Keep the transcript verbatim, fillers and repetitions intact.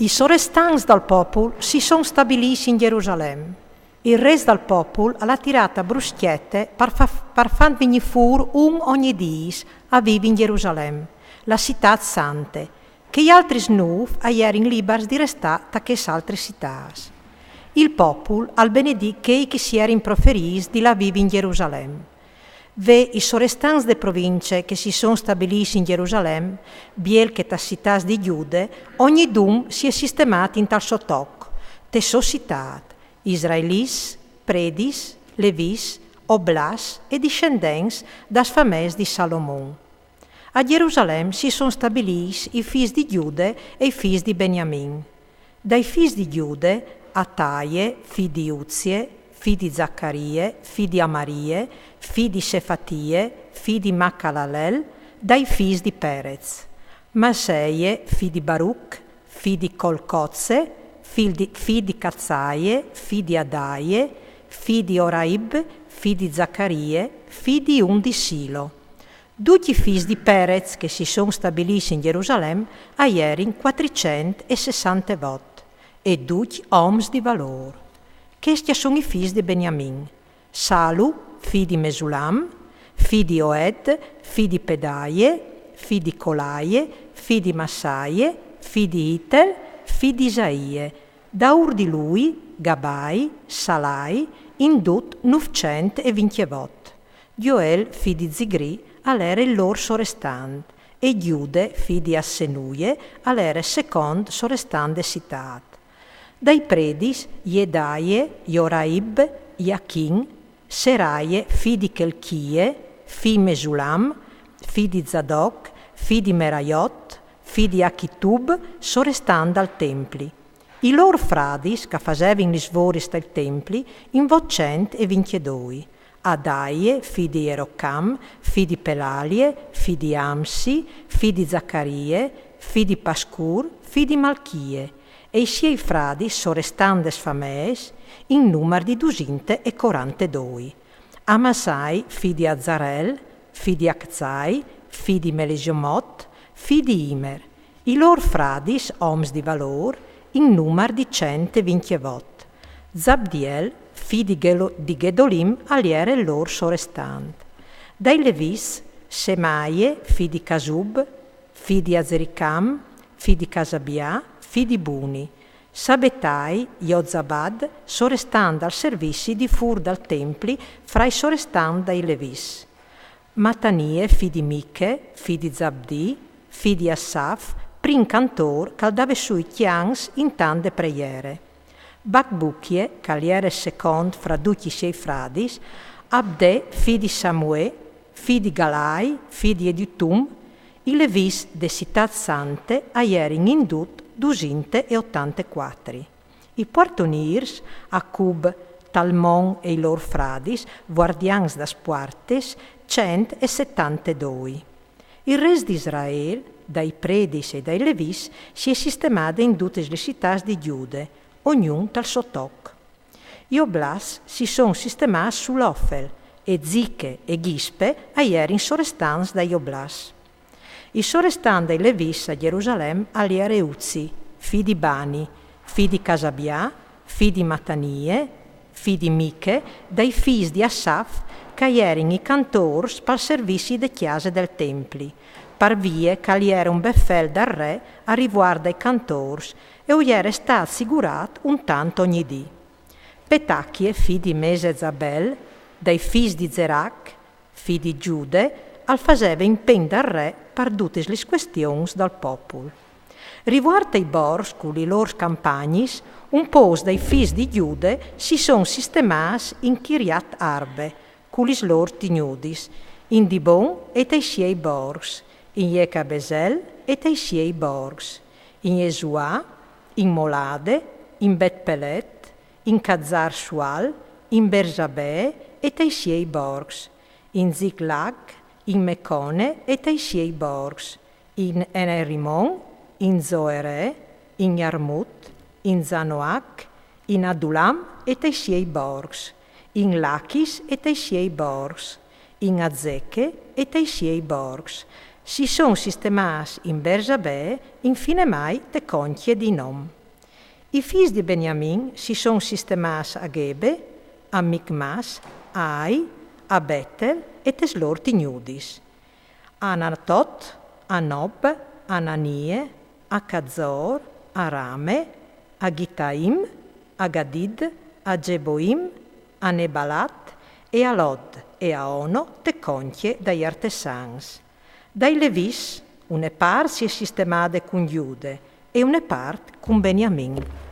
I sorestants dal popul si son stabilits in Gjerusalem. Il rest dal popul al à tirât a bruscjete par fâ, par fânt vignî fûr un ogni dîs a vivi in Gjerusalem, la citât sante, che i altris nûf a jerin libars di restâ ta chês altris citâts. Il popul al benedì chei che si jerin proferîts di lâ a vivi in Gjerusalem. Ve i sorestants de province che si son stabilits in Gjerusalem, biel che tas citâts di Gjude, ognidun si è sistemât intal so toc, te sô citât, israelits, predis, levits, oblats e discendents das fameis di Salomon. A Gjerusalem si son stabilits i fîs di Gjude e i fîs di Beniamin. Dai fîs di Gjude, Ataie, fi di Uzie, fi di Zacarie, fi di Amarie, fi di Sefatie, fi di Macalalel, dai fîs di Perez, Maseie, fi di Baruc, fi di Colcoze, fi di, fi di Cazaie, fi di Adaie, fi di Oraib, fi di Zacarie, fi di un di Silo. Ducj i fîs di Perez che si son stabilits in Gjerusalem a jerin cuatricent e sessantevot, e ducj oms di valôr. Chescj a son i fîs di Beniamin: Salu, fi di Mesulam, fi di Oed, fi di Pedaie, fi di Colaie, fi di Massaie, fi di Itel, fi di Isaie, daûr di lui, Gabai, Salai, in dut nûfcent e vincjevot. Joel, fi di Zigri, al jere il lôr sorestant, e Gjude, fi di Assenuie, al jere secont sorestant de citât. Dai predis, Jedaie, Joraib, Jachin, Seraie, fi di Chelchie, fi Mesulam, fi di Zadoc, fi di Meraiot, fi di Achitub, sorestant dal templi. I lôr fradis, ch'a fasevin lis voris tal templi, in votcent e vincjedoi: Adaie, fi di Jerocam, fi di Pelalie, fi di Amsi, fi di Zacarie, fi di Pascur, fi di Malchie, e i siei fradis sorestant des fameis, in numar di dusinte e corantedoi: Amasai, fi di Azarel, fi di Aczai, fi di Melesiomot, fi di Imer. I lôr fradis, oms di valôr, in numar di cent e vincjevot. Zabdiel, fi di Gelo-, di Ghedolim, al jere il lôr sorestant. Dai levits, Semaie, fi di Casub, fi di Azericam, fi di Casabià, fi di Buni. Sabetai, Jozabad, sorestant al servizi di fûr dal templi fra i sorestants dai levits. Matanie, fi di Miche, fi di Zabdì, fi di Asaf, prin cantôr ch'al dave sù i cjants in tant de preiere. Bacbucje, ch'al jere secont fra ducj i siei fradis, Abde, fi di Samuè, fi di Galai, fi di Editum, i levits de citât sante a jerin in dut dusinte e otantecuatri. I puartonîrs, Acub, Talmon e i lôr fradis, vuardians das puartis, cent e setantedoi. Il rest di Israel, dai predis e dai levits, si è sistemade in dutis lis citâts di Gjude, ognun tal so toc. I oblats si son sistemâts sul Ofel, e Ziche e Ghispe a jerin sorestants dai oblats. Il sorestant dai levits a Gjerusalem al jere Uzi, fi di Bani, fi di Casabià, fi di Matanie, fi di Miche, dai fîs di Asaf, ch'a jerin i cantôrs pal servizi de cjase del templi, par vie ch'al jere un befel dal re a rivuart dai cantôrs, e u jere stât sigurât un tant ogni dì. Petachie, fi di Mesezabel, dai fîs di Zerac, fi di Gjude, al faseve impen dal re par dutis lis cuestions dal popul. Rivuart ai borcs cu lis lôr campagnis, un pôcs dai fîs di Gjude si son sistemâts in Chiriat Arbe, cu lis lôr tignudis, in Dibon e tai siei borcs, in Jecabesel e tai siei borcs, in Jesuà, in Molade, in Bet-Pelet, in Cazar Sual, in Berzabe e tai siei borcs, in Ziclag, in Mecone e tai siei borcs, in Ene-Rimon, in Zoere, in Jarmut, in Zanoac, in Adulam e tai siei borcs, in Lachis e tai siei borcs, in Azeche e tai siei borcs, Si son sistemâts in Bersabè, infine mai te concje di Nom. I fîs di Beniamin si son sistemâts a Ghebe, a Micmàs, a Ai, a Betel e tes lôr tignudis, a Anatot, a Nob, a Ananie, a Cazor, a Rame, a Ghitaim, a Gadid, a Geboim, a Nebalat e a Lod e a Ono te concje dai artesans. Dai Levîs, une part si è sistemade cun Jude e une part cun Beniamin.